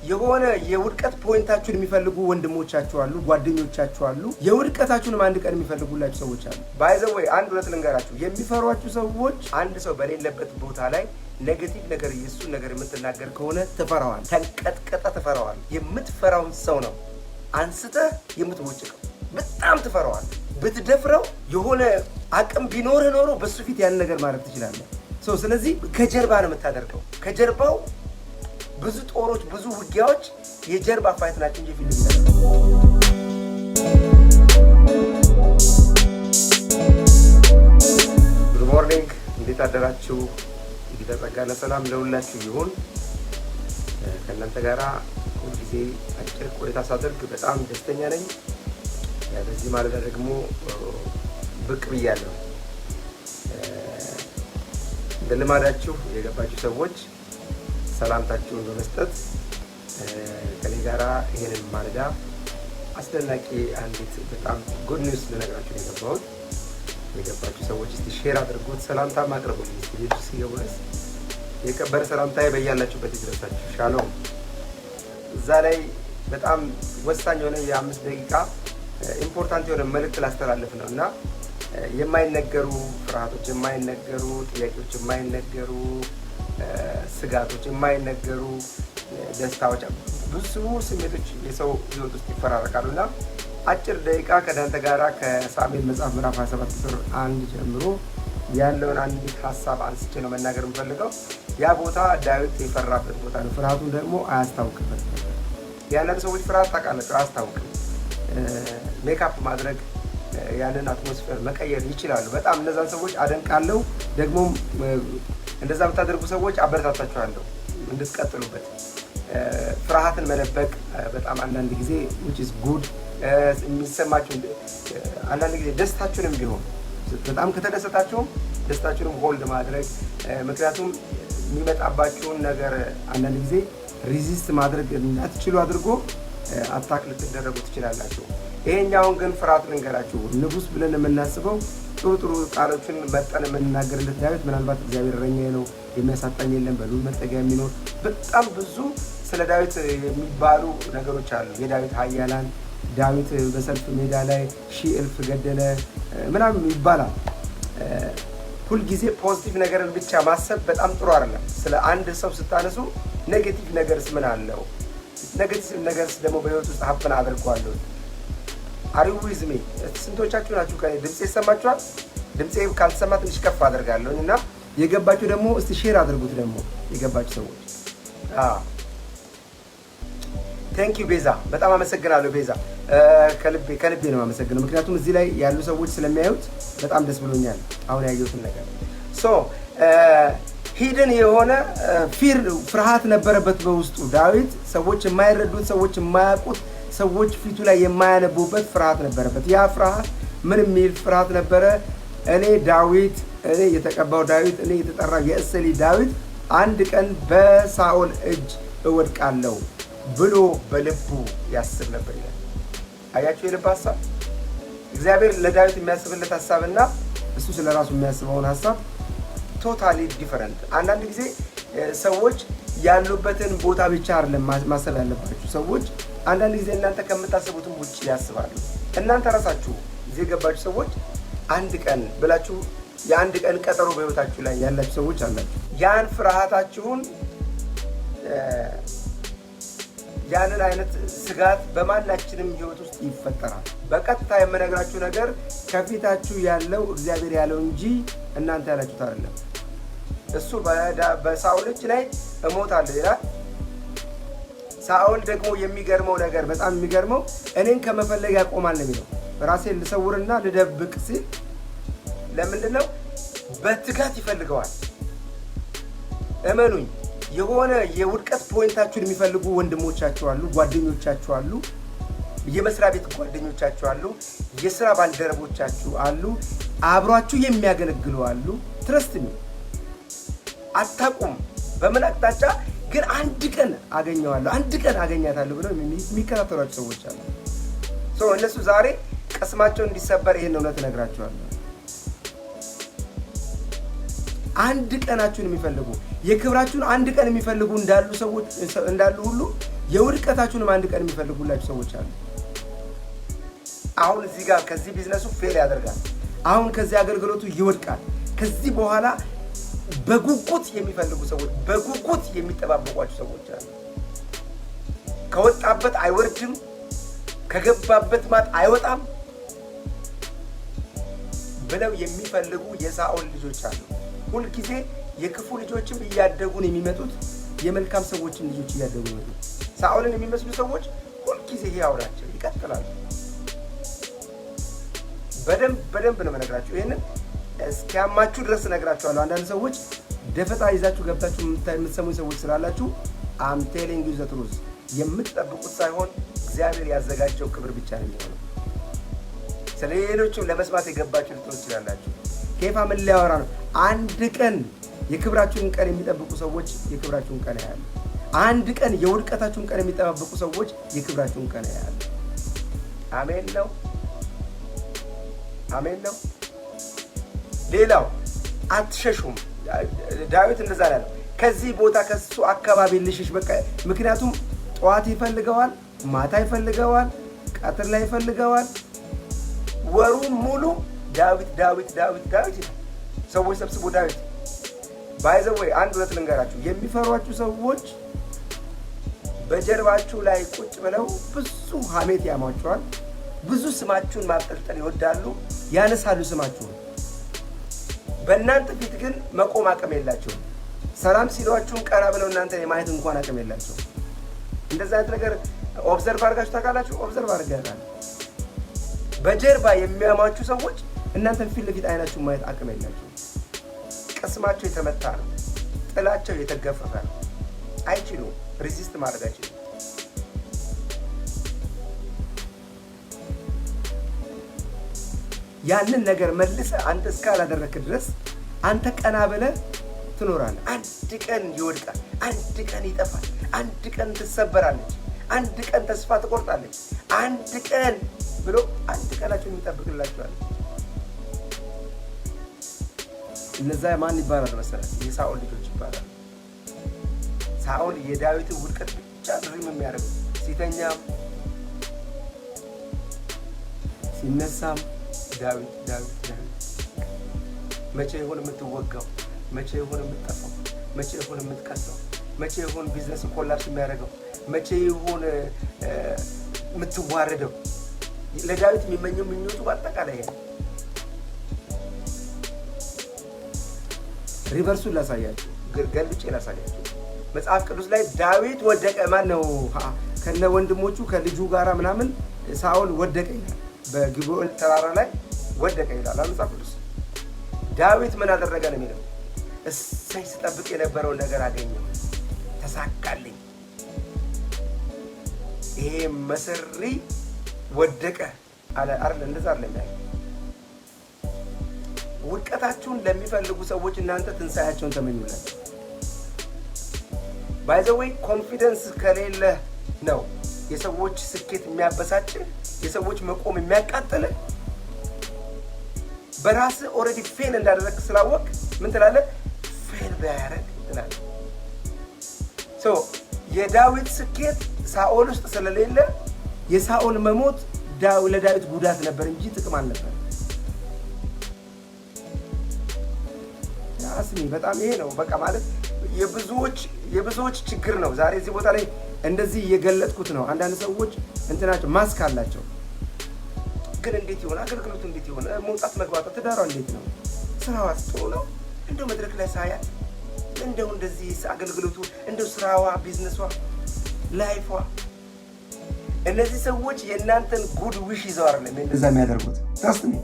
የሆነ የውድቀት point ኣችሁን የሚፈልጉ ወንድሞቻችሁ አሉ፣ ጓደኞቻችሁ አሉ። የውድቀታችሁንም አንድ ቀን የሚፈልጉላችሁ ሰዎች አሉ። By the way፣ አንድ እውነት ልንገራችሁ፣ የሚፈሯችሁ ሰዎች አንድ ሰው በሌለበት ቦታ ላይ negative ነገር የእሱን ነገር የምትናገር ከሆነ ትፈራዋል። ተንቀጥቅጠህ ትፈራዋል። የምትፈራውን ሰው ነው አንስተህ የምትቦጭቀው። በጣም ትፈራዋል። ብትደፍረው፣ የሆነ አቅም ቢኖርህ ኖሮ በሱ ፊት ያን ነገር ማድረግ ትችላለህ። ስለዚህ ከጀርባ ነው የምታደርገው። ከጀርባው ብዙ ጦሮች፣ ብዙ ውጊያዎች የጀርባ fight ናቸው እንጂ ፊት ለፊት። Good morning፣ እንዴት አደራችሁ? የጌታ ጸጋና ሰላም ለሁላችሁ ይሁን። ከእናንተ ጋራ ሁልጊዜ አጭር ቆይታ ሳደርግ በጣም ደስተኛ ነኝ። በዚህ ማለዳ ደግሞ ብቅ ብያለሁ። እንደ ልማዳችሁ የገባችሁ ሰዎች ሰላምታችሁን በመስጠት ከኔ ጋራ ይሄንን ማለዳ አስደናቂ አንዲት በጣም good news ልነግራችሁ ነው የገባሁት። የገባችሁ ሰዎች እስቲ share አድርጉት፣ ሰላምታ አቅርቡልኝ። እስቲ ሌሎች ሲገቡ ድረስ የከበረ ሰላምታዬ በያላችሁበት ይድረሳችሁ። ሻሎም። እዛ ላይ በጣም ወሳኝ የሆነ የ5 ደቂቃ important የሆነ መልእክት ላስተላልፍ ነው እና የማይነገሩ ፍርሃቶች፣ የማይነገሩ ጥያቄዎች፣ የማይነገሩ ስጋቶች፣ የማይነገሩ ደስታዎች፣ ብዙ ስሜቶች የሰው ህይወት ውስጥ ይፈራረቃሉ እና አጭር ደቂቃ ከእናንተ ጋራ ከሳሙኤል መጽሐፍ ምዕራፍ 27 ቁጥር 1 ጀምሮ ያለውን አንዲት ሀሳብ አንስቼ ነው መናገር የምፈልገው። ያ ቦታ ዳዊት የፈራበት ቦታ ነው። ፍርሃቱን ደግሞ አያስታውቅበት ነበር። የአንዳንድ ሰዎች ፍርሃት ታውቃላችሁ፣ አያስታውቅም። ሜካፕ ማድረግ፣ ያንን atmosphere መቀየር ይችላሉ። በጣም እነዛን ሰዎች አደንቃለሁ። ደግሞም እንደዛ የምታደርጉ ሰዎች አበረታታችኋለሁ እንድትቀጥሉበት። ፍርሃትን መደበቅ በጣም አንዳንድ ጊዜ which is good የሚሰማችሁ፣ አንዳንድ ጊዜ ደስታችሁንም ቢሆን፣ በጣም ከተደሰታችሁም ደስታችሁንም hold ማድረግ፣ ምክንያቱም የሚመጣባችሁን ነገር አንዳንድ ጊዜ resist ማድረግ እንዳትችሉ አድርጎ attack ልትደረጉ ትችላላችሁ። ይሄኛውን ግን ፍርሃት ልንገራችሁ። ንጉስ ብለን የምናስበው፣ ጥሩ ጥሩ ቃሎችን መጠን የምንናገርለት ዳዊት፣ ምናልባት እግዚአብሔር እረኛዬ ነው፣ የሚያሳጣኝ የለም፣ በልዑል መጠጊያ የሚኖር፣ በጣም ብዙ ስለ ዳዊት የሚባሉ ነገሮች አሉ። የዳዊት ኃያላን፣ ዳዊት በሰልፍ ሜዳ ላይ ሺህ እልፍ ገደለ ምናምን ይባላል። ሁልጊዜ positive ነገርን ብቻ ማሰብ በጣም ጥሩ አይደለም። ስለ አንድ ሰው ስታነሱ negative ነገርስ ምን አለው? Negative ነገርስ ደግሞ በህይወት ውስጥ happen አድርጓል? Are you with me? ስንቶቻችሁ ናችሁ? ከኔ ድምፄ ይሰማችኋል? ድምፄ ካልተሰማ ትንሽ ከፍ አደርጋለሁ እና የገባችሁ ደግሞ እስቲ share አድርጉት። ደግሞ የገባችሁ ሰዎች፣ thank you ቤዛ፣ በጣም አመሰግናለሁ ቤዛ። ከልቤ ከልቤ ነው የማመሰግነው፣ ምክንያቱም እዚህ ላይ ያሉ ሰዎች ስለሚያዩት በጣም ደስ ብሎኛል አሁን ያየሁትን ነገር። So hidden የሆነ fear፣ ፍርሃት ነበረበት በውስጡ ዳዊት። ሰዎች የማይረዱት፣ ሰዎች የማያውቁት፣ ሰዎች ፊቱ ላይ የማያነቡበት ፍርሃት ነበረበት። ያ ፍርሃት ምን የሚል ፍርሃት ነበረ? እኔ ዳዊት፣ እኔ የተቀባው ዳዊት፣ እኔ የተጠራው የእሴይ ልጅ ዳዊት አንድ ቀን በሳኦል እጅ እወድቃለሁ ብሎ በልቡ ያስብ ነበር ይላል። አያችሁ፣ የልብ ሀሳብ፣ እግዚአብሔር ለዳዊት የሚያስብለት ሀሳብና እሱ ስለ ራሱ የሚያስበውን ሀሳብ totally different። አንዳንድ ጊዜ ሰዎች ያሉበትን ቦታ ብቻ አይደለም ማሰብ ያለባችሁ። ሰዎች አንዳንድ ጊዜ እናንተ ከምታስቡትም ውጭ ያስባሉ። እናንተ ራሳችሁ እዚህ የገባችሁ ሰዎች አንድ ቀን ብላችሁ የአንድ ቀን ቀጠሮ በህይወታችሁ ላይ ያላችሁ ሰዎች አላችሁ። ያን ፍርሃታችሁን፣ ያንን አይነት ስጋት በማናችንም ህይወት ውስጥ ይፈጠራል። በቀጥታ የምነግራችሁ ነገር ከፊታችሁ ያለው እግዚአብሔር ያለው እንጂ እናንተ ያላችሁት አይደለም። እሱ በሳኦል እጅ ላይ እሞታለሁ ይላል። ሳኦል ደግሞ የሚገርመው ነገር፣ በጣም የሚገርመው፣ እኔን ከመፈለግ ያቆማል ነው የሚለው። ራሴን ልሰውርና ልደብቅ ሲል ለምንድን ነው? በትጋት ይፈልገዋል። እመኑኝ፣ የሆነ የውድቀት point ኣችሁን የሚፈልጉ ወንድሞቻችሁ አሉ፣ ጓደኞቻችሁ አሉ፣ የመስሪያ ቤት ጓደኞቻችሁ አሉ፣ የስራ ባልደረቦቻችሁ አሉ፣ አብሯችሁ የሚያገለግሉ አሉ። Trust me፣ አታቁም በምን አቅጣጫ ግን አንድ ቀን አገኘዋለሁ፣ አንድ ቀን አገኛታለሁ ብለው የሚከታተሏቸው ሰዎች አሉ። እነሱ ዛሬ ቅስማቸው እንዲሰበር ይህን እውነት እነግራቸዋለሁ። አንድ ቀናችሁን የሚፈልጉ፣ የክብራችሁን አንድ ቀን የሚፈልጉ እንዳሉ ሰዎች እንዳሉ ሁሉ የውድቀታችሁንም አንድ ቀን የሚፈልጉላችሁ ሰዎች አሉ። አሁን እዚህ ጋር ከዚህ ቢዝነሱ fail ያደርጋል። አሁን ከዚህ አገልግሎቱ ይወድቃል። ከዚህ በኋላ በጉጉት የሚፈልጉ ሰዎች፣ በጉጉት የሚጠባበቋቸው ሰዎች አሉ። ከወጣበት አይወርድም፣ ከገባበት ማጥ አይወጣም ብለው የሚፈልጉ የሳኦል ልጆች አሉ። ሁልጊዜ የክፉ ልጆችም እያደጉ ነው የሚመጡት፣ የመልካም ሰዎችም ልጆች እያደጉ ይመጡት። ሳኦልን የሚመስሉ ሰዎች ሁልጊዜ ሕያው ናቸው፣ ይቀጥላሉ። በደንብ በደንብ ነው የምነግራችሁ። ይህንን እስኪያማችሁ ድረስ እነግራችኋለሁ። አንዳንድ ሰዎች ደፈጣ ይዛችሁ ገብታችሁ የምትሰሙኝ ሰዎች ስላላችሁ I'm telling you the truth። የምትጠብቁት ሳይሆን እግዚአብሔር ያዘጋጀው ክብር ብቻ ነው የሚሆነው። ስለ ሌሎችም ለመስማት የገባችሁ ልትሆን ትችላላችሁ። ኬፋ ምን ሊያወራ ነው? አንድ ቀን የክብራችሁን ቀን የሚጠብቁ ሰዎች የክብራችሁን ቀን ያያሉ። አንድ ቀን የውድቀታችሁን ቀን የሚጠባበቁ ሰዎች የክብራችሁን ቀን ያያሉ። አሜን ነው፣ አሜን ነው። ሌላው አትሸሹም። ዳዊት እንደዛ ያለው ከዚህ ቦታ ከሱ አካባቢ ልሽሽ በቃ። ምክንያቱም ጠዋት ይፈልገዋል፣ ማታ ይፈልገዋል፣ ቀትር ላይ ይፈልገዋል። ወሩን ሙሉ ዳዊት ዳዊት ዳዊት ዳዊት ይላል። ሰዎች ሰብስቦ ዳዊት። By the way፣ አንድ እውነት ልንገራችሁ፣ የሚፈሯችሁ ሰዎች በጀርባችሁ ላይ ቁጭ ብለው ብዙ ሀሜት ያሟቸዋል። ብዙ ስማችሁን ማብጠልጠል ይወዳሉ፣ ያነሳሉ ስማችሁን። በእናንተ ፊት ግን መቆም አቅም የላቸውም። ሰላም ሲሏችሁን ቀና ብለው እናንተ የማየት እንኳን አቅም የላቸውም። እንደዛ አይነት ነገር observe አድርጋችሁ ታውቃላችሁ? Observe አድርጌ አውቃለሁ። በጀርባ የሚያማችሁ ሰዎች እናንተን ፊት ለፊት አይናችሁን ማየት አቅም የላቸውም። ቅስማቸው የተመታ ነው። ጥላቸው የተገፈፈ ነው። አይችሉም። Resist ማድረግ አይችሉም። ያንን ነገር መልሰህ አንተ እስካላደረክ ድረስ አንተ ቀና ብለህ ትኖራለህ። አንድ ቀን ይወድቃል፣ አንድ ቀን ይጠፋል፣ አንድ ቀን ትሰበራለች፣ አንድ ቀን ተስፋ ትቆርጣለች፣ አንድ ቀን ብሎ አንድ ቀናቸውን የሚጠብቅላቸዋል። እነዛ ማን ይባላል መሰለህ? የሳኦል ልጆች ይባላል። ሳኦል የዳዊትን ውድቀት ብቻ dream የሚያደርገው፣ ሲተኛም ሲነሳም ዳዊት ዳዊት ዳዊት። መቼ ይሆን የምትወጋው? መቼ ይሆን የምትጠፋው? መቼ ይሆን የምትከስረው? መቼ ይሆን business collapse የሚያደርገው? መቼ ይሆን የምትዋረደው? ለዳዊት የሚመኘው ምኞቱ በአጠቃላይ ይሄ ነው። Reverse ኡን ላሳያችሁ፣ ገልብጬ ላሳያችሁ። መጽሐፍ ቅዱስ ላይ ዳዊት ወደቀ። ማን ነው? ከነ ወንድሞቹ ከልጁ ጋራ ምናምን ሳኦል ወደቀ ይላል። በጊብዖን ተራራ ላይ ወደቀ ይላል መጽሐፍ ቅዱስ። ዳዊት ምን አደረገ ነው የሚለው? እሰይ፣ ስጠብቅ የነበረውን ነገር አገኘሁ፣ ተሳካልኝ፣ ይሄ መሰሪ ወደቀ አለ አይደል? እንደዛ አይደለም ያለው። ውድቀታችሁን ለሚፈልጉ ሰዎች እናንተ ትንሣኤያቸውን ተመኙላቸው። By the way፣ confidence ከሌለ ነው የሰዎች ስኬት የሚያበሳጭ፣ የሰዎች መቆም የሚያቃጥል። በራስህ already fail እንዳደረግክ ስላወቅክ ምን ትላለህ? Fail ቢያደርግ ትላለህ። So የዳዊት ስኬት ሳኦል ውስጥ ስለሌለ የሳኦል መሞት ለዳዊት ጉዳት ነበር እንጂ ጥቅም አልነበር። አስሚ፣ በጣም ይሄ ነው በቃ ማለት የብዙዎች ችግር ነው። ዛሬ እዚህ ቦታ ላይ እንደዚህ እየገለጥኩት ነው። አንዳንድ ሰዎች እንትናቸው ማስክ አላቸው፣ ግን እንዴት ይሆን አገልግሎቱ? እንዴት ይሆን መውጣት መግባቷ? ትዳሯ እንዴት ነው? ስራዋ ጥሩ ነው? እንደው መድረክ ላይ ሳያት እንደው እንደዚህ አገልግሎቱ፣ እንደው ስራዋ፣ ቢዝነሷ፣ life ዋ። እነዚህ ሰዎች የእናንተን good wish ይዘው አይደለም እንደዛ የሚያደርጉት። Trust me፣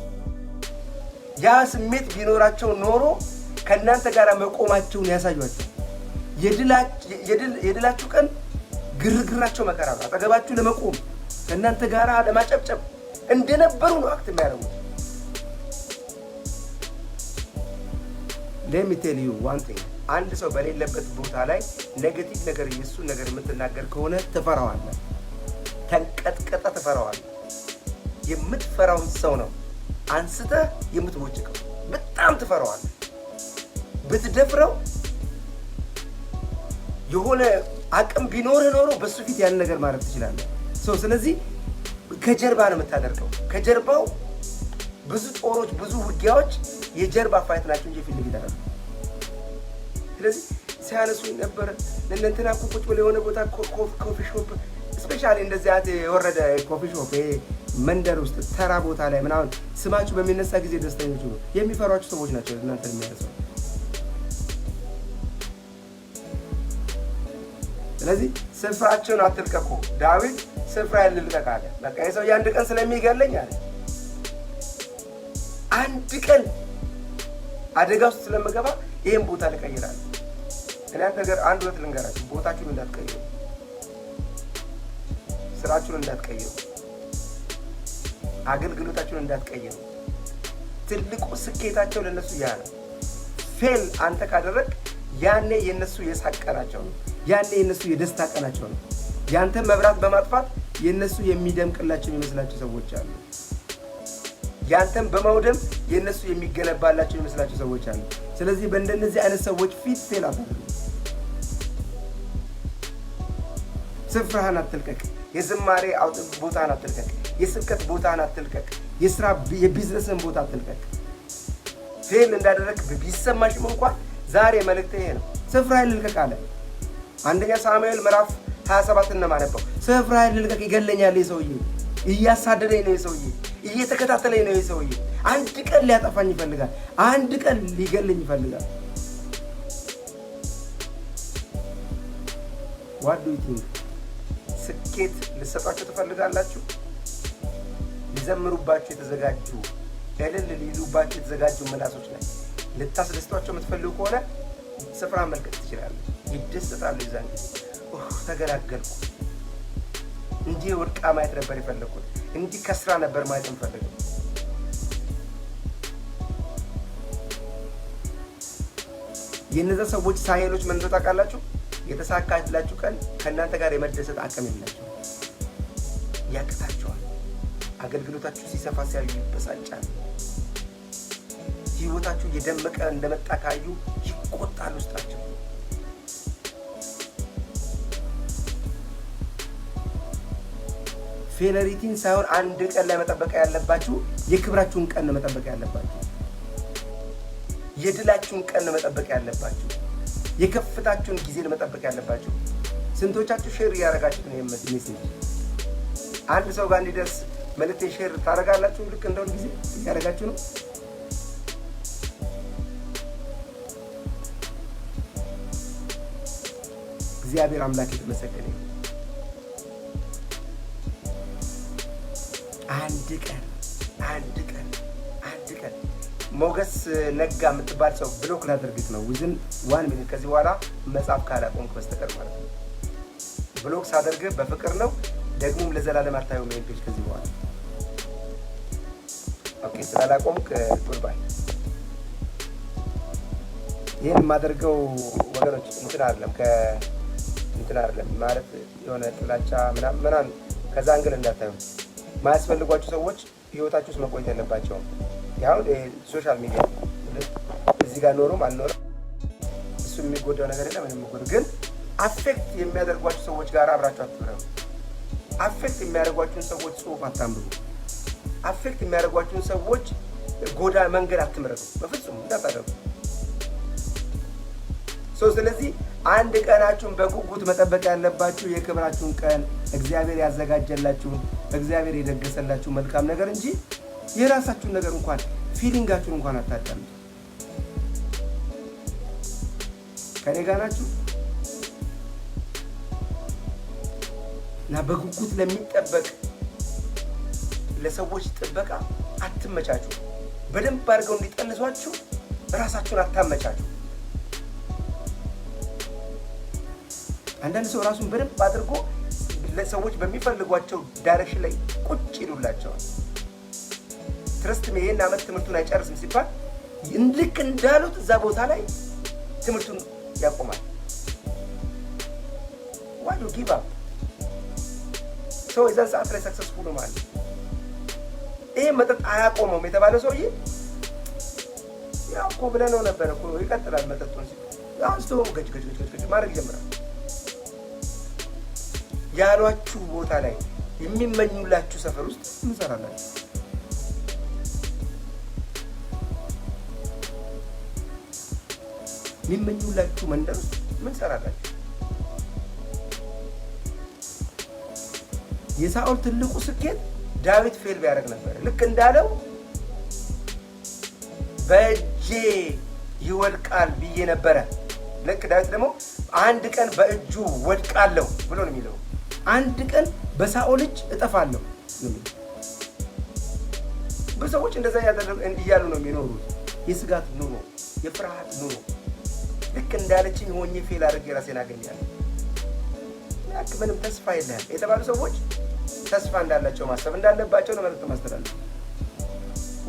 ያ ስሜት ቢኖራቸው ኖሮ ከእናንተ ጋር መቆማቸውን ያሳዩአቸው። የድላችሁ ቀን ግርግራቸው መከራ ነው። አጠገባችሁ ለመቆም፣ ከእናንተ ጋር ለማጨብጨብ እንደነበሩ ነው act የሚያደርጉት። Let me tell you one thing፣ አንድ ሰው በሌለበት ቦታ ላይ negative ነገር የእሱን ነገር የምትናገር ከሆነ ትፈራዋለህ። ተንቀጥቀጠ ትፈራዋለህ። የምትፈራውን ሰው ነው አንስተህ የምትቦጭቀው። በጣም ትፈራዋለህ። ብትደፍረው የሆነ አቅም ቢኖርህ ኖሮ በሱ ፊት ያን ነገር ማድረግ ትችላለህ። ስለዚህ ከጀርባ ነው የምታደርገው። ከጀርባው ብዙ ጦሮች፣ ብዙ ውጊያዎች የጀርባ fight ናቸው እንጂ ፊት ለፊት አይደለም። ስለዚህ ሲያነሱኝ ነበረ፣ እነ እንትና እኮ ቁጭ ብለው የሆነ ቦታ coffee shop፣ especially እንደዚህ አይነት የወረደ coffee shop፣ ይሄ መንደር ውስጥ ተራ ቦታ ላይ ምናምን ስማችሁ በሚነሳ ጊዜ ደስተኞች ነው። የሚፈሯችሁ ሰዎች ናቸው እናንተን የሚያነሳው። ስለዚህ ስፍራቸውን አትልቀቁ። ዳዊት ስፍራ ልልቀቅ አለ። በቃ የሰው አንድ ቀን ስለሚገለኝ አለ፣ አንድ ቀን አደጋ ውስጥ ስለምገባ ይህን ቦታ ልቀይራለሁ። እኔ አንድ ነገር፣ አንድ ሁለት ልንገራችሁ። ቦታችሁን እንዳትቀይሩ፣ ስራችሁን እንዳትቀይሩ፣ አገልግሎታችሁን እንዳትቀይሩ። ትልቁ ስኬታቸው ለነሱ ያ ነው። Fail አንተ ካደረግክ ያኔ የነሱ የሳቅ ቀናቸው ነው። ያኔ የነሱ የደስታ ቀናቸው ነው። ያንተ መብራት በማጥፋት የነሱ የሚደምቅላቸው የሚመስላቸው ሰዎች አሉ። ያንተን በማውደም የነሱ የሚገነባላቸው የሚመስላቸው ሰዎች አሉ። ስለዚህ በእንደነዚህ አይነት ሰዎች ፊት fail አታድርጉ። ስፍራህን አትልቀቅ። የዝማሬ ቦታህን አትልቀቅ። የስብከት ቦታህን አትልቀቅ። የስራ የቢዝነስን ቦታ አትልቀቅ። Fail እንዳደረግ ቢሰማሽም እንኳን ዛሬ መልእክት ይሄ ነው። ስፍራህን ልልቀቅ አለ። አንደኛ ሳሙኤል ምዕራፍ 27 ነው የማነበው። ስፍራህን ልልቀቅ፣ ይገለኛል፣ ሰውዬ እያሳደደኝ ነው፣ ሰውዬ እየተከታተለኝ ነው፣ ሰውዬ አንድ ቀን ሊያጠፋኝ ይፈልጋል፣ አንድ ቀን ሊገለኝ ይፈልጋል። What do you think? ስኬት ልሰጧቸው ትፈልጋላችሁ? ሊዘምሩባችሁ የተዘጋጁ፣ እልል ሊሉባችሁ የተዘጋጁ ምላሶች ላይ ልታስደስቷቸው የምትፈልጉ ከሆነ ስፍራ መልቀቅ ትችላለህ። ይደሰታሉ። የዛን ጊዜ ተገላገልኩ። እንዲህ ወድቃ ማየት ነበር የፈለግኩት። እንዲህ ከስራ ነበር ማየት የምፈልገው። የእነዛ ሰዎች ሳሄሎች ምን እንደው ታውቃላችሁ? የተሳካላችሁ ቀን ከእናንተ ጋር የመደሰት አቅም የላቸው፣ ያቅታቸዋል። አገልግሎታችሁ ሲሰፋ ሲያዩ ይበሳጫል። ህይወታችሁ እየደመቀ እንደመጣ ካዩ ይቆጣል ውስጣቸው። Failure ን ሳይሆን አንድ ቀን ላይ መጠበቅ ያለባችሁ የክብራችሁን ቀን ነው መጠበቅ ያለባችሁ። የድላችሁን ቀን ነው መጠበቅ ያለባችሁ። የከፍታችሁን ጊዜ ነው መጠበቅ ያለባችሁ። ስንቶቻችሁ share እያደረጋችሁት ነው? Message አንድ ሰው ጋር እንዲደርስ መልእክቴ share ታደርጋላችሁ? ልክ እንደሁል ጊዜ እያደረጋችሁ ነው። እግዚአብሔር አምላክ የተመሰገነ ይሁን። አንድ ቀን፣ አንድ ቀን፣ አንድ ቀን ሞገስ ነጋ የምትባል ሰው block ላደርግት ነው within one minute፣ ከዚህ በኋላ መጻፍ ካላቆምክ በስተቀር ማለት ነው። Block ሳደርግህ በፍቅር ነው። ደግሞም ለዘላለም አታየውም ይሄን page ከዚህ በኋላ። Okay፣ ስላላቆምክ goodbye። ይህን የማደርገው ወገኖች እንትን አይደለም፣ ከእንትን አይደለም ማለት የሆነ ጥላቻ ምናምን ምናምን ከዛ angle እንዳታዩት። ማያስፈልጓቸው ሰዎች ህይወታችሁ ውስጥ መቆየት የለባቸውም። ያሁን social media እዚህ ጋር ኖሮም አልኖረም እሱ የሚጎዳው ነገር የለም። ምንም የሚጎዳው ግን affect የሚያደርጓቸው ሰዎች ጋር አብራችሁ አትብረሩ። Affect የሚያደርጓችሁን ሰዎች ጽሁፍ አታንብቡ። Affect የሚያደርጓችሁን ሰዎች ጎዳ መንገድ አትምረጡ። በፍጹም እንዳታደርጉ። So ስለዚህ አንድ ቀናችሁን በጉጉት መጠበቅ ያለባችሁ የክብራችሁን ቀን፣ እግዚአብሔር ያዘጋጀላችሁን፣ እግዚአብሔር የደገሰላችሁ መልካም ነገር እንጂ የራሳችሁን ነገር እንኳን feeling ኣችሁን እንኳን አታዳምጡ። ከኔ ጋር ናችሁ? እና በጉጉት ለሚጠበቅ ለሰዎች ጥበቃ አትመቻቹ። በደንብ አድርገው እንዲጠልሷችሁ ራሳችሁን አታመቻቹ። አንዳንድ ሰው ራሱን በደንብ አድርጎ ለሰዎች በሚፈልጓቸው direction ላይ ቁጭ ይሉላቸዋል። Trust me፣ ይሄን ዓመት ትምህርቱን አይጨርስም ሲባል ልክ እንዳሉት እዛ ቦታ ላይ ትምህርቱን ያቆማል። Why you give up? ሰው የዛን ሰዓት ላይ successful ማለት ይሄ መጠጥ አያቆመውም የተባለ ሰውዬ ያው እኮ ብለነው ነበር እኮ ይቀጥላል መጠጡን ሲል አንስቶ ገጭ ገጭ ገጭ ገጭ ማድረግ ይጀምራል። ያሏችሁ ቦታ ላይ የሚመኙላችሁ ሰፈር ውስጥ ምን ሰራላችሁ? የሚመኙላችሁ መንደር ውስጥ ምን ሰራላችሁ? የሳኦል ትልቁ ስኬት ዳዊት fail ቢያደርግ ነበር። ልክ እንዳለው በእጄ ይወድቃል ብዬ ነበረ። ልክ ዳዊት ደግሞ አንድ ቀን በእጁ ወድቃለሁ ብሎ ነው የሚለው። አንድ ቀን በሳኦል እጅ እጠፋለሁ ነው የሚለው። ብዙ ሰዎች እንደዛ እያሉ ነው የሚኖሩት። የስጋት ኑሮ፣ የፍርሃት ኑሮ። ልክ እንዳለችኝ ሆኜ fail አድርጌ ራሴን አገኛለሁ። ያክ ምንም ተስፋ የለህም የተባሉ ሰዎች ተስፋ እንዳላቸው ማሰብ እንዳለባቸው ነው መልዕክት ማስተላለፍ።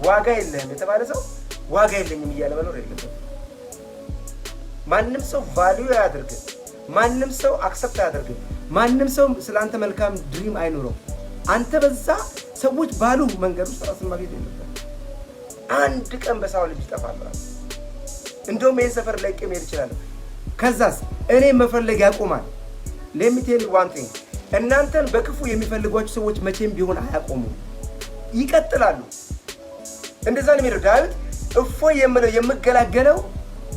ዋጋ የለህም የተባለ ሰው ዋጋ የለኝም እያለ መኖር የለበትም። ማንም ሰው value አያደርግም። ማንም ሰው accept አያደርግም። ማንም ሰው ስለ አንተ መልካም dream አይኑረው። አንተ በዛ ሰዎች ባሉ መንገድ ውስጥ ራስን ማግኘት የለበትም። አንድ ቀን በሳኦል እጅ እጠፋለሁ። እንደውም ይህን ሰፈር ለቅቄ መሄድ እችላለሁ። ከዛስ እኔ መፈለግ ያቆማል። Let me tell one thing፣ እናንተን በክፉ የሚፈልጓችሁ ሰዎች መቼም ቢሆን አያቆሙም፣ ይቀጥላሉ። እንደዛ ነው የሚለው ዳዊት። እፎይ የምለው የምገላገለው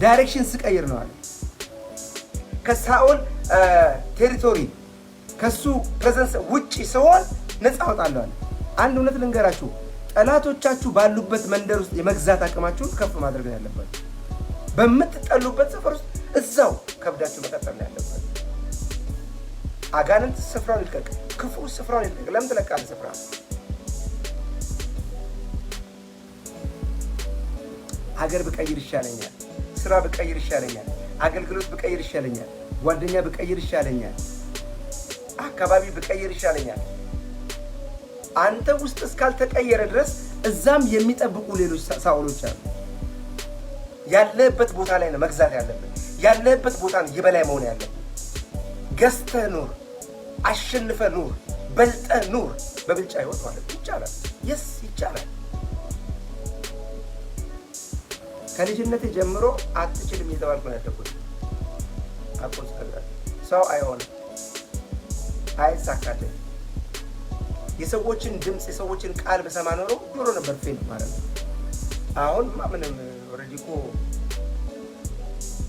direction ስቀይር ነው አለ። ከሳኦል territory ከሱ presence ውጪ ስሆን ነፃ እወጣለሁ አለ። አንድ እውነት ልንገራችሁ፣ ጠላቶቻችሁ ባሉበት መንደር ውስጥ የመግዛት አቅማችሁን ከፍ ማድረግ ነው ያለባችሁ። በምትጠሉበት ሰፈር ውስጥ እዛው ከብዳችሁ መቀጠል ነው ያለባችሁ። አጋንንት ስፍራውን ይልቀቅ፣ ክፉ ስፍራውን ይልቀቅ። ለምን ትለቃለህ ስፍራ? ሀገር ብቀይር ይሻለኛል፣ ስራ ብቀይር ይሻለኛል፣ አገልግሎት ብቀይር ይሻለኛል፣ ጓደኛ ብቀይር ይሻለኛል፣ አካባቢ ብቀይር ይሻለኛል። አንተ ውስጥ እስካልተቀየረ ድረስ እዛም የሚጠብቁ ሌሎች ሳኦሎች አሉ። ያለህበት ቦታ ላይ ነው መግዛት ያለብን። ያለህበት ቦታ ነው የበላይ መሆን ያለብን። ገዝተህ ኑር፣ አሸንፈህ ኑር፣ በልጠህ ኑር። በብልጫ ህይወት ማለት ይቻላል። Yes፣ ይቻላል። ከልጅነቴ ጀምሮ አትችልም እየተባልኩ ነው ያደግኩት። አቆስ ሰው አይሆንም፣ አይሳካልም። የሰዎችን ድምፅ የሰዎችን ቃል በሰማ ኖሮ ድሮ ነበር fail ማለት ነው። አሁን ምንም already እኮ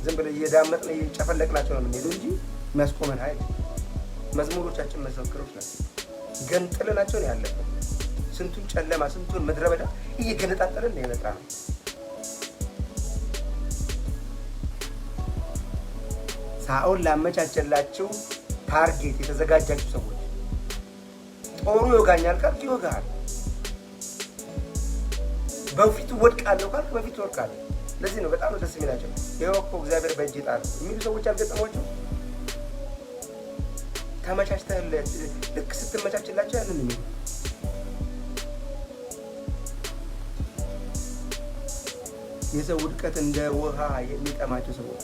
ዝም ብለን እየዳመጥን እየጨፈለቅናቸው ነው የምንሄደው እንጂ የሚያስቆመን ኃይል መዝሙሮቻችን መዘክሮች ናቸው። ገንጥለናቸው ነው ያለብን። ስንቱን ጨለማ ስንቱን ምድረ በዳ እየገነጣጠልን ነው የመጣ ነው። ሳኦል ላመቻቸላችሁ target የተዘጋጃችሁ ሰዎች ጦሩ ይወጋኛል ካልክ ይወጋሃል። በፊቱ ወድቃለሁ ካልክ በፊቱ ወድቃለሁ። ለዚህ ነው በጣም ደስ የሚላቸው። ይኸው እኮ እግዚአብሔር በእጅ ጣለ የሚሉ ሰዎች አልገጠሟቸው? ተመቻችተህለት ልክ ስትመቻችላቸው ያንን የሚሉ። የሰው ውድቀት እንደ ውሃ የሚጠማቸው ሰዎች፣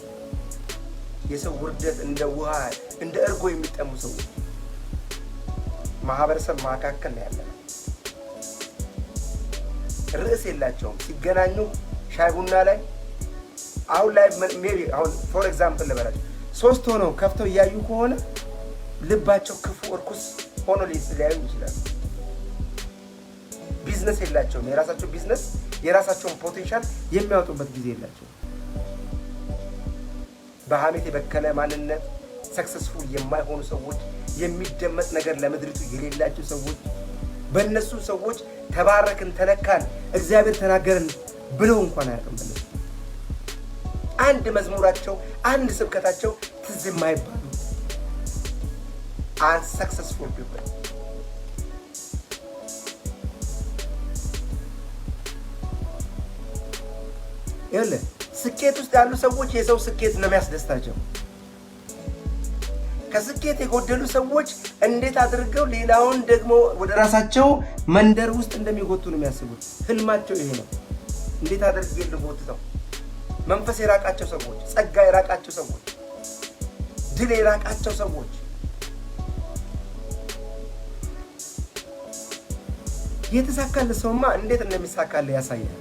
የሰው ውርደት እንደ ውሃ እንደ እርጎ የሚጠሙ ሰዎች ማህበረሰብ መካከል ነው ያለነው። ርዕስ የላቸውም። ሲገናኙ ሻይ ቡና ላይ አሁን ላይ maybe አሁን for example ልበላቸው፣ ሶስት ሆነው ከፍተው እያዩ ከሆነ ልባቸው ክፉ እርኩስ ሆኖ ሊያዩ ይችላሉ። ቢዝነስ የላቸውም። የራሳቸው ቢዝነስ የራሳቸውን potential የሚያወጡበት ጊዜ የላቸውም። በሀሜት የበከለ ማንነት፣ successful የማይሆኑ ሰዎች፣ የሚደመጥ ነገር ለምድሪቱ የሌላቸው ሰዎች፣ በእነሱ ሰዎች ተባረክን፣ ተነካን፣ እግዚአብሔር ተናገረን ብለው እንኳን አያውቅም። በእነሱ አንድ መዝሙራቸው አንድ ስብከታቸው ትዝ የማይባሉ unsuccessful people። ይኸውልህ ስኬት ውስጥ ያሉ ሰዎች የሰው ስኬት ነው የሚያስደስታቸው። ከስኬት የጎደሉ ሰዎች እንዴት አድርገው ሌላውን ደግሞ ወደ ራሳቸው መንደር ውስጥ እንደሚጎቱ ነው የሚያስቡት። ህልማቸው ይሄ ነው። እንዴት አድርጌ ልጎትተው? መንፈስ የራቃቸው ሰዎች፣ ጸጋ የራቃቸው ሰዎች፣ ድል የራቃቸው ሰዎች የተሳካልህ ሰውማ እንዴት እንደሚሳካልህ ያሳያል።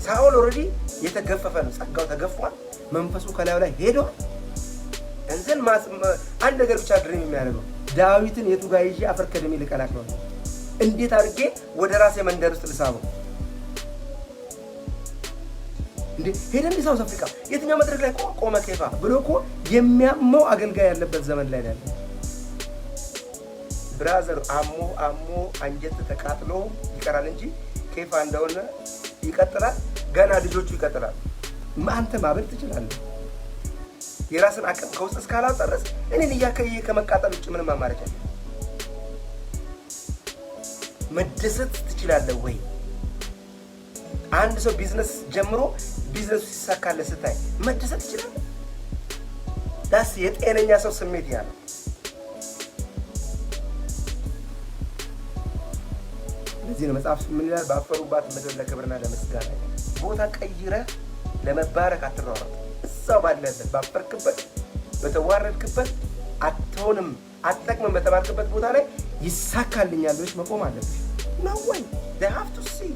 ሳኦል already የተገፈፈ ነው። ጸጋው ተገፏል። መንፈሱ ከላዩ ላይ ሄዷል። ግን አንድ ነገር ብቻ dream የሚያደርገው፣ ዳዊትን የቱ ጋር ይዤ አፈር ከድሜ ልቀላቅለው ነው? እንዴት አድርጌ ወደ ራሴ መንደር ውስጥ ልሳበው? እንዴ ሄደ እንደ South Africa የትኛው መድረክ ላይ ቆመ ኬፋ ብሎ እኮ የሚያመው አገልጋይ ያለበት ዘመን ላይ ያለ brother፣ አሞ አሞ አንጀት ተቃጥሎ ይቀራል እንጂ ኬፋ እንደሆነ ይቀጥላል። ገና ልጆቹ ይቀጥላል። አንተ ማበድ ትችላለህ። የራስን አቅም ከውስጥ እስካላወጣ ድረስ እኔን እያከየ ከመቃጠል ውጭ ምንም አማራጭ አለ? መደሰት ትችላለህ ወይ? አንድ ሰው ቢዝነስ ጀምሮ ቢዝነሱ ሲሳካለት ስታይ መደሰት ትችላለህ? That's የጤነኛ ሰው ስሜት ያ ነው። ለዚህ ነው መጽሐፍ ምን ይላል? ባፈሩባት ምድር ለክብርና ለምስጋና። ቦታ ቀይረህ ለመባረክ አትሯሯጥ። እዛው ባለበት፣ ባፈርክበት፣ በተዋረድክበት፣ አትሆንም፣ አትጠቅምም በተባልክበት ቦታ ላይ ይሳካልኛል ብለሽ መቆም አለብሽ። No way, they have to see።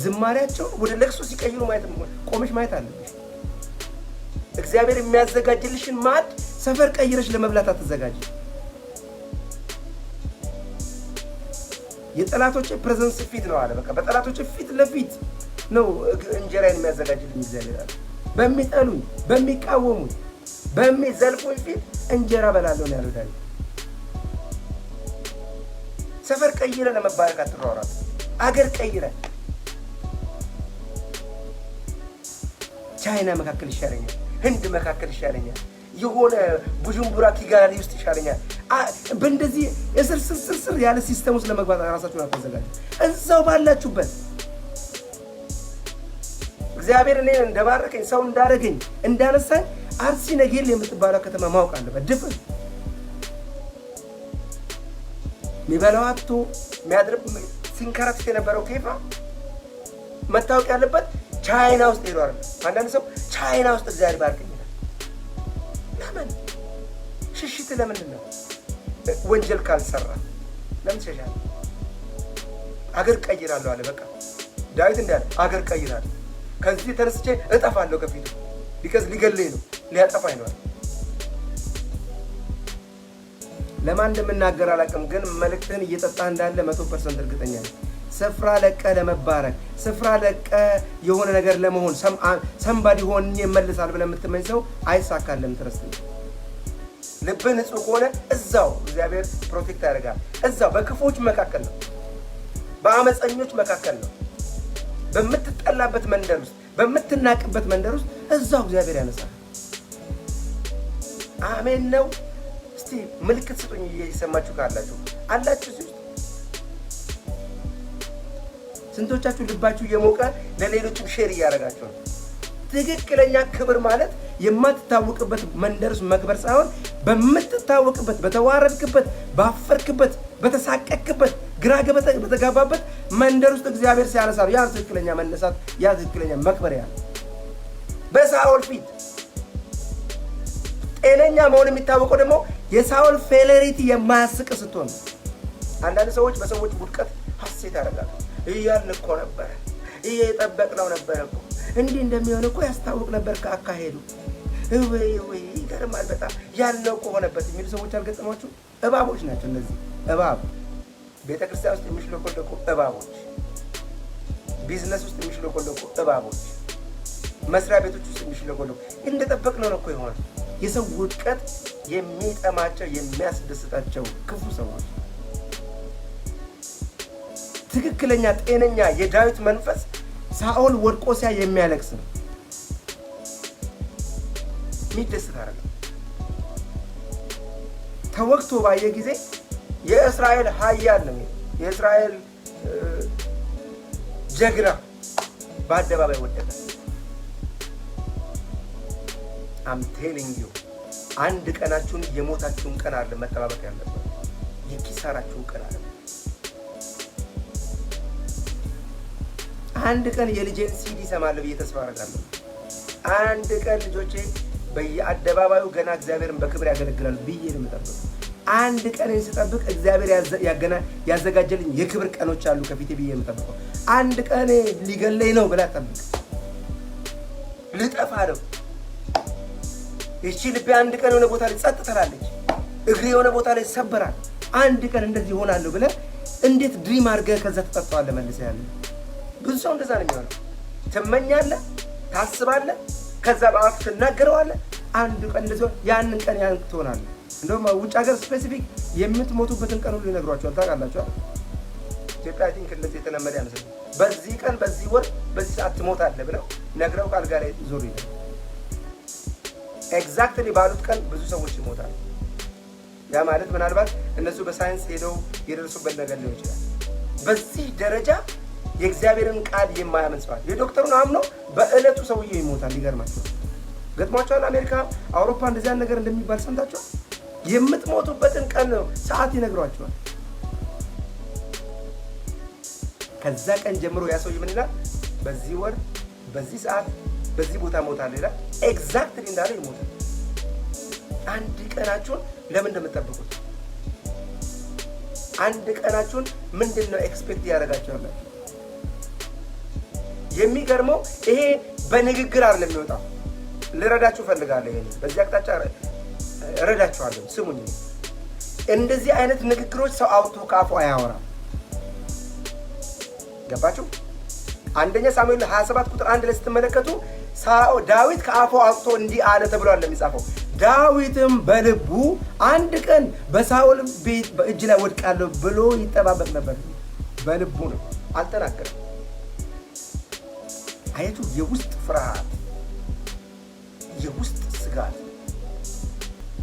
ዝማሪያቸውን ወደ ለቅሶ ሲቀይሩ ማየት፣ ቆመሽ ማየት አለብሽ። እግዚአብሔር የሚያዘጋጅልሽን ማዕድ ሰፈር ቀይረሽ ለመብላት አትዘጋጅ። የጠላቶቼ presence ፊት ነው አለ። በቃ በጠላቶቼ ፊት ለፊት ነው እንጀራዬን የሚያዘጋጅልኝ እግዚአብሔር አለ። በሚጠሉኝ፣ በሚቃወሙኝ፣ በሚዘልፉኝ ፊት እንጀራ በላለሁ ነው ያለው ዳዊት። ሰፈር ቀይረ ለመባረክ አትሯሯጥ። አገር ቀይረ ቻይና መካከል ይሻለኛል፣ ህንድ መካከል ይሻለኛል፣ የሆነ ቡጁምቡራ ኪጋሊ ውስጥ ይሻለኛል። በእንደዚህ እስር ስር ስር ስር ያለ system ውስጥ ለመግባት ራሳችሁን አታዘጋጁ። እዛው ባላችሁበት እግዚአብሔር እኔን እንደባረከኝ፣ ሰው እንዳደረገኝ፣ እንዳነሳኝ አርሲ ነገሌ የምትባለው ከተማ ማወቅ አለበት። ድፍን የሚበላው አጥቶ የሚያድር ሲንከራተት የነበረው ኬፋ መታወቅ ያለበት ቻይና ውስጥ ሄዶ አይደለም። አንዳንድ ሰው ቻይና ውስጥ እግዚአብሔር ባርከኝ ይላል። ለምን ሽሽት? ለምንድን ነው? ወንጀል ካልሰራ ለምን ትሸሻለህ? አገር ቀይራለሁ አለ። በቃ ዳዊት እንዳለ አገር ቀይራለሁ፣ ከዚህ ተነስቼ እጠፋለሁ ከፊቱ፣ because ሊገለኝ ነው፣ ሊያጠፋኝ ነው። ለማን እንደምናገር አላውቅም፣ ግን መልእክትን እየጠጣህ እንዳለ 100% እርግጠኛ ነኝ። ስፍራ ለቀ ለመባረክ፣ ስፍራ ለቀ የሆነ ነገር ለመሆን፣ somebody ሆኜ እመልሳለሁ ብለህ የምትመኝ ሰው አይሳካልም። Trust። ልብህ ንጹህ ከሆነ እዛው እግዚአብሔር protect ያደርጋል። እዛው በክፉዎች መካከል ነው፣ በአመፀኞች መካከል ነው፣ በምትጠላበት መንደር ውስጥ፣ በምትናቅበት መንደር ውስጥ እዛው እግዚአብሔር ያነሳል። አሜን ነው። እስቲ ምልክት ስጡኝ እየሰማችሁ ካላችሁ፣ አላችሁ እዚህ ውስጥ? ስንቶቻችሁ ልባችሁ እየሞቀ ለሌሎችም share እያደረጋችሁ ነው? ትክክለኛ ክብር ማለት የማትታወቅበት መንደር ውስጥ መክበር ሳይሆን በምትታወቅበት፣ በተዋረድክበት፣ ባፈርክበት፣ በተሳቀቅክበት፣ ግራ በተጋባበት መንደር ውስጥ እግዚአብሔር ሲያነሳ ያ ትክክለኛ መነሳት፣ ያ ትክክለኛ መክበር ያ በሳኦል ፊት። ጤነኛ መሆን የሚታወቀው ደግሞ የሳኦል failure የማያስቅ ስትሆን። አንዳንድ ሰዎች በሰዎች ውድቀት ሀሴት ያደርጋሉ። እያልን እኮ ነበረ፣ እየጠበቅነው ነበረ እኮ፣ እንዲህ እንደሚሆን እኮ ያስታውቅ ነበር ከአካሄዱ፣ ወይ ወይ ይገርማል በጣም፣ ያልነው እኮ ሆነበት የሚሉ ሰዎች አልገጠሟችሁ? እባቦች ናቸው እነዚህ። እባብ፣ ቤተ ክርስቲያን ውስጥ የሚሽለኮለኩ እባቦች፣ ቢዝነስ ውስጥ የሚሽለኮለኩ እባቦች፣ መስሪያ ቤቶች ውስጥ የሚሽለኮለኩ፣ እንደጠበቅነው ነው እኮ የሆነ፣ የሰው ውድቀት የሚጠማቸው፣ የሚያስደስታቸው ክፉ ሰዎች። ትክክለኛ ጤነኛ የዳዊት መንፈስ ሳኦል ወድቆ ሲያይ የሚያለቅስ ነው፣ የሚደስት አይደለም። ተወግቶ ባየ ጊዜ የእስራኤል ኃያል ነው፣ የእስራኤል ጀግና በአደባባይ ወደቀ። I'm telling you፣ አንድ ቀናችሁን፣ የሞታችሁን ቀን አይደለም መጠባበቅ ያለበት፣ የኪሳራችሁን ቀን አለ። አንድ ቀን የልጄን ሲዲ እሰማለሁ ብዬ ተስፋ አደርጋለሁ። አንድ ቀን ልጆቼ በየአደባባዩ ገና እግዚአብሔርን በክብር ያገለግላሉ ብዬ ነው የምጠብቀው። አንድ ቀን ስጠብቅ እግዚአብሔር ያዘጋጀልኝ የክብር ቀኖች አሉ ከፊቴ ብዬ የምጠብቀው። አንድ ቀን ሊገለኝ ነው ብላ ጠብቅ። ልጠፋ ነው። ይቺ ልቤ አንድ ቀን የሆነ ቦታ ላይ ጸጥ ትላለች፣ እግሬ የሆነ ቦታ ላይ ይሰበራል፣ አንድ ቀን እንደዚህ ሆናለሁ ብለህ እንዴት dream አድርገህ ከዛ ትጠጣዋለህ መልሰህ? ያለ ብዙ ሰው እንደዛ ነው የሚሆነው። ትመኛለህ፣ ታስባለህ፣ ከዛ በአፍ ትናገረዋለህ። አንድ ቀን እንደዚህ ያንን ቀን ያን ትሆናለህ። እንደውም ውጭ ሀገር specific የምትሞቱበትን ቀን ሁሉ ይነግሯቸዋል። ታውቃላችኋል? ኢትዮጵያ I think እንደዚህ የተለመደ አይመስለኝም። በዚህ ቀን፣ በዚህ ወር፣ በዚህ ሰዓት ትሞታለህ ብለው ነግረው ከአልጋ ላይ ዞር ይላል። Exactly ባሉት ቀን ብዙ ሰዎች ይሞታሉ። ያ ማለት ምናልባት እነሱ በሳይንስ ሄደው የደረሱበት ነገር ሊሆን ይችላል። በዚህ ደረጃ የእግዚአብሔርን ቃል የማያምን ሰው አለ። የዶክተሩን አምኖ በእለቱ ሰውዬው ይሞታል። ይገርማቸዋል። ገጥሟቸዋል። አሜሪካ፣ አውሮፓ እንደዚያን ነገር እንደሚባል ሰምታችኋል። የምትሞቱበትን ቀን ነው ሰዓት ይነግሯቸዋል። ከዛ ቀን ጀምሮ ያ ሰውዬ ምን ይላል? በዚህ ወር፣ በዚህ ሰዓት፣ በዚህ ቦታ እሞታለሁ ይላል። Exactly እንዳለ ይሞታል። አንድ ቀናችሁን ለምን እንደምትጠብቁት? አንድ ቀናችሁን ምንድን ነው expect እያደረጋችሁ ያላችሁ? የሚገርመው ይሄ በንግግር አይደለም የሚወጣው። ልረዳችሁ እፈልጋለሁ። ይሄ በዚህ አቅጣጫ እረዳችኋለሁ። ስሙኝ። እንደዚህ አይነት ንግግሮች ሰው አውጥቶ ከአፉ አያወራም። ገባችሁ? አንደኛ ሳሙኤል 27 ቁጥር 1 ላይ ስትመለከቱ ዳዊት ከአፉ አውጥቶ እንዲህ አለ ተብሏል የሚጻፈው። ዳዊትም በልቡ አንድ ቀን በሳኦል ቤት በእጅ ላይ ወድቃለሁ ብሎ ይጠባበቅ ነበር። በልቡ ነው፣ አልተናገረም። አያችሁ፣ የውስጥ ፍርሃት፣ የውስጥ ስጋት።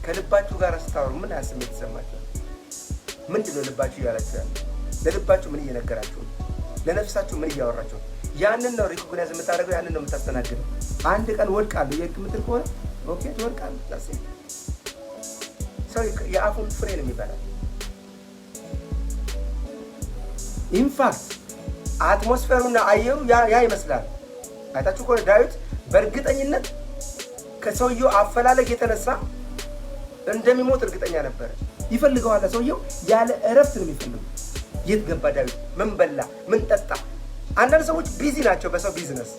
ከልባችሁ ጋር ስታወሩ ምን ያህል ስሜት ይሰማችኋል? ምንድን ነው ልባችሁ እያላችሁ ያለ? ለልባችሁ ምን እየነገራችሁ ነው? ለነፍሳችሁ ምን እያወራችሁ ነው? ያንን ነው recognize የምታደርገው፣ ያንን ነው የምታስተናግደው። አንድ ቀን ወድቃለሁ የምትል ከሆነ okay፣ ትወድቃለህ። ሰው የአፉን ፍሬ ነው የሚበላው። In fact atmosphere ኡና አየሩ ያ ይመስላል። አይታችሁ ከሆነ ዳዊት በእርግጠኝነት ከሰውየው አፈላለግ የተነሳ እንደሚሞት እርግጠኛ ነበረ። ይፈልገዋል። ሰውየው ያለ እረፍት ነው የሚፈልገው። የት ገባ ዳዊት? ምን በላ? ምን ጠጣ? አንዳንድ ሰዎች busy ናቸው በሰው ቢዝነስ።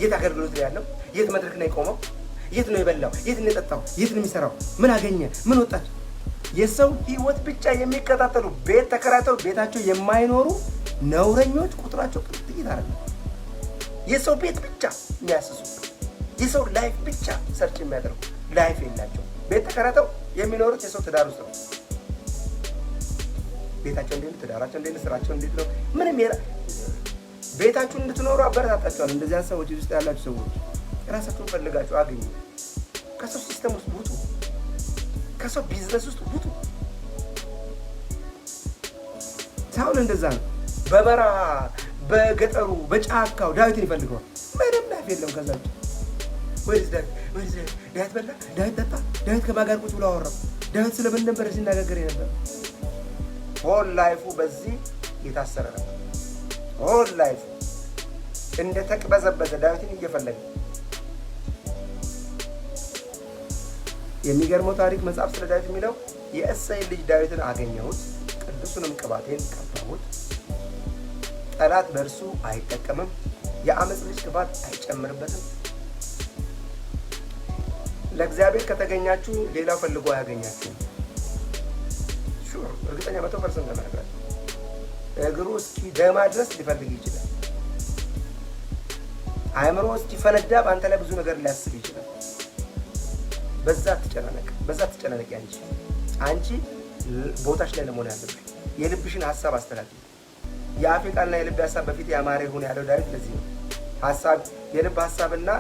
የት አገልግሎት ላይ ያለው? የት መድረክ ነው የቆመው? የት ነው የበላው? የት ነው የጠጣው? የት ነው የሚሰራው? ምን አገኘ? ምን ወጣች? የሰው ህይወት ብቻ የሚከታተሉ፣ ቤት ተከራይተው ቤታቸው የማይኖሩ ነውረኞች ቁጥራቸው ጥቂት አይደለም። የሰው ቤት ብቻ የሚያስሱ፣ የሰው life ብቻ search የሚያደርጉ፣ life የላቸው፣ ቤት ተከራይተው የሚኖሩት የሰው ትዳር ውስጥ ነው። ቤታቸው እንዴት ነው? ትዳራቸው እንዴት ነው? ስራቸው እንዴት ነው? ምንም ቤታችሁን እንድትኖሩ አበረታታችኋል። እንደዚያን ሰዎች ውስጥ ያላችሁ ሰዎች ራሳችሁን ፈልጋችሁ አግኙ። ከሰው system ውስጥ ውጡ። ከሰው ቢዝነስ ውስጥ ውጡ። ሳውል እንደዛ ነው። በበረሃ፣ በገጠሩ፣ በጫካው ዳዊትን ይፈልገዋል። ምንም life የለም። ከዛ ውጭ ወይስ ዳዊት፣ ወይስ ዳዊት፣ ዳዊት በላ፣ ዳዊት ጠጣ፣ ዳዊት ከማን ጋር ቁጭ ብሎ አወራው፣ ዳዊት ስለምን ነበር ሲነጋገር የነበረ? Whole life ኡ በዚህ የታሰረ ነበር። Whole life ኡ እንደ ተቅበዘበዘ ዳዊትን እየፈለገ። የሚገርመው ታሪክ መጽሐፍ ስለ ዳዊት የሚለው የእሴይን ልጅ ዳዊትን አገኘሁት፣ ቅዱሱንም ቅባቴን ቀባሁት፣ ጠላት በእርሱ አይጠቀምም፣ የአመፅ ልጅ ክፋት አይጨምርበትም። ለእግዚአብሔር ከተገኛችሁ ሌላው ፈልጎ አያገኛችሁም። Sure፣ እርግጠኛ 100% ለመነግራችሁ እግሩ እስኪደማ ድረስ ሊፈልግ ይችላል። አእምሮ እስኪፈነዳ በአንተ ላይ ብዙ ነገር ሊያስብ ይችላል። በዛ ትጨናነቅ፣ በዛ ትጨናነቅ። አንቺ ቦታሽ ላይ ለመሆን ያለብሽ የልብሽን ሀሳብ አስተካክል። የአፌ ቃልና የልብ ሀሳብ በፊት ያማረ ይሁን ያለው ዳዊት ለዚህ ነው። ሀሳብ የልብ ሀሳብና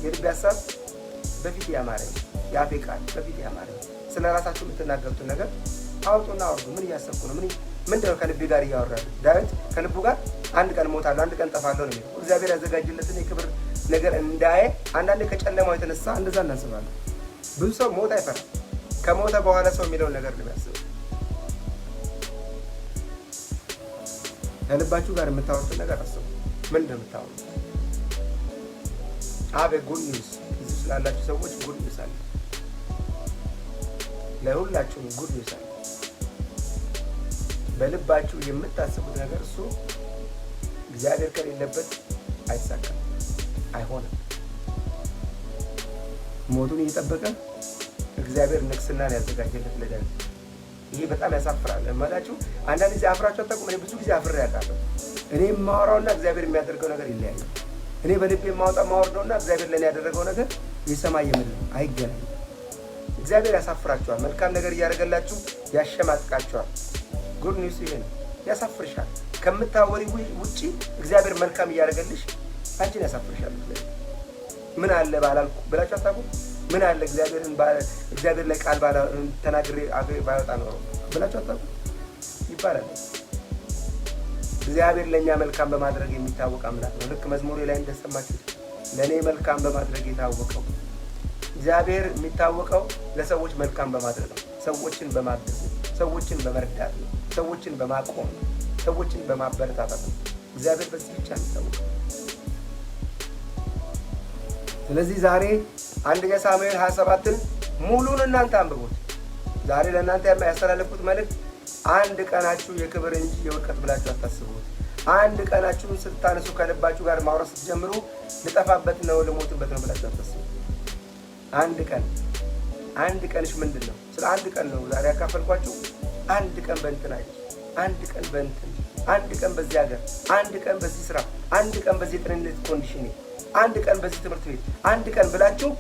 የልብ ሀሳብ በፊት ያማረ ይሁን፣ የአፌ ቃል በፊት ያማረ ይሁን። ስለ ራሳችሁ የምትናገሩትን ነገር አውጡና አውርዱ። ምን እያሰብኩ ነው? ምን ምንድነው ከልቤ ጋር እያወራለሁ? ዳዊት ከልቡ ጋር አንድ ቀን እሞታለሁ፣ አንድ ቀን ጠፋለሁ ነው የሚለው። እግዚአብሔር ያዘጋጅለትን የክብር ነገር እንዳየ አንዳንዴ ከጨለማው የተነሳ እንደዛ እናስባለን። ብዙ ሰው ሞት አይፈራም። ከሞተ በኋላ ሰው የሚለውን ነገር ነው የሚያስበው። ከልባችሁ ጋር የምታወሩትን ነገር አስቡ። ምን እንደምታወሩት። አበ good news፣ እዚህ ስላላችሁ ሰዎች good news አለ። ለሁላችሁም good news አለ። በልባችሁ የምታስቡት ነገር እሱ እግዚአብሔር ከሌለበት አይሳካም፣ አይሆንም። ሞቱን እየጠበቀ እግዚአብሔር ንግስናን ያዘጋጀለት ለዳዊት። ይሄ በጣም ያሳፍራል እምላችሁ። አንዳንድ ጊዜ አፍራችሁ አታውቁም? እኔ ብዙ ጊዜ አፍሬ አውቃለሁ። እኔ የማወራውና እግዚአብሔር የሚያደርገው ነገር ይለያያል። እኔ በልቤ የማወጣ የማወርደውና እግዚአብሔር ለእኔ ያደረገው ነገር የሰማይ የምድር አይገናኝም። እግዚአብሔር ያሳፍራችኋል። መልካም ነገር እያደረገላችሁ ያሸማቅቃችኋል። Good news ይሄ ነው። ያሳፍርሻል። ከምታወሪ ውጪ እግዚአብሔር መልካም እያደረገልሽ አንቺን ያሳፍርሻል። ምን አለ ባላልኩ ብላችሁ አታውቁም? ምን አለ እግዚአብሔር ላይ ቃል ተናግሬ አፌ ባይወጣ ኖሮ ብላችሁ አታውቁም? ይባላል። እግዚአብሔር ለእኛ መልካም በማድረግ የሚታወቅ አምላክ ነው። ልክ መዝሙሬ ላይ እንደሰማችሁት ለእኔ መልካም በማድረግ የታወቀው እግዚአብሔር የሚታወቀው ለሰዎች መልካም በማድረግ ነው። ሰዎችን በማገዝ ነው። ሰዎችን በመርዳት ነው። ሰዎችን በማቆም ነው። ሰዎችን በማበረታታት ነው። እግዚአብሔር በዚህ ብቻ የሚታወቀው። ስለዚህ ዛሬ አንደኛ ሳሙኤል 27ን ሙሉን እናንተ አንብቡት። ዛሬ ለእናንተ ያስተላለፍኩት መልእክት አንድ ቀናችሁ የክብር እንጂ የውድቀት ብላችሁ አታስቡት። አንድ ቀናችሁን ስታነሱ ከልባችሁ ጋር ማውራት ስትጀምሩ ልጠፋበት ነው ልሞትበት ነው ብላችሁ አታስቡ። አንድ ቀን፣ አንድ ቀንሽ ምንድን ነው? ስለ አንድ ቀን ነው ዛሬ ያካፈልኳችሁ። አንድ ቀን በእንትን አይደል፣ አንድ ቀን በእንትን፣ አንድ ቀን በዚህ ሀገር፣ አንድ ቀን በዚህ ስራ፣ አንድ ቀን በዚህ የጤንነት condition፣ አንድ ቀን በዚህ ትምህርት ቤት፣ አንድ ቀን ብላችሁ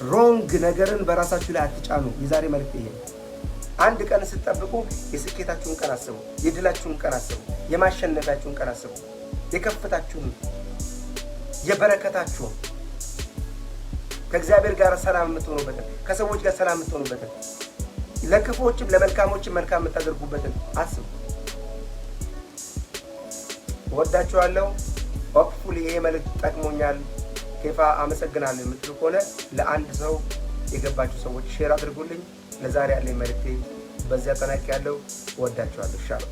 wrong ነገርን በራሳችሁ ላይ አትጫኑ። የዛሬ መልእክት ይሄ ነው። አንድ ቀን ስትጠብቁ የስኬታችሁን ቀን አስቡ፣ የድላችሁን ቀን አስቡ፣ የማሸነፊያችሁን ቀን አስቡ፣ የከፍታችሁን፣ የበረከታችሁን፣ ከእግዚአብሔር ጋር ሰላም የምትሆኑበትን፣ ከሰዎች ጋር ሰላም የምትሆኑበትን፣ ለክፉዎችም ለመልካሞችም መልካም የምታደርጉበትን አስቡ። እወዳችኋለሁ። Hopefully ይሄ መልእክት ጠቅሞኛል፣ ኬፋ አመሰግናለሁ የምትሉ ከሆነ ለአንድ ሰው የገባችሁ ሰዎች share አድርጉልኝ። ለዛሬ ያለኝ መልእክቴ በዚያ ጠናቅ ያለው። እወዳችኋለሁ። ሻሎም።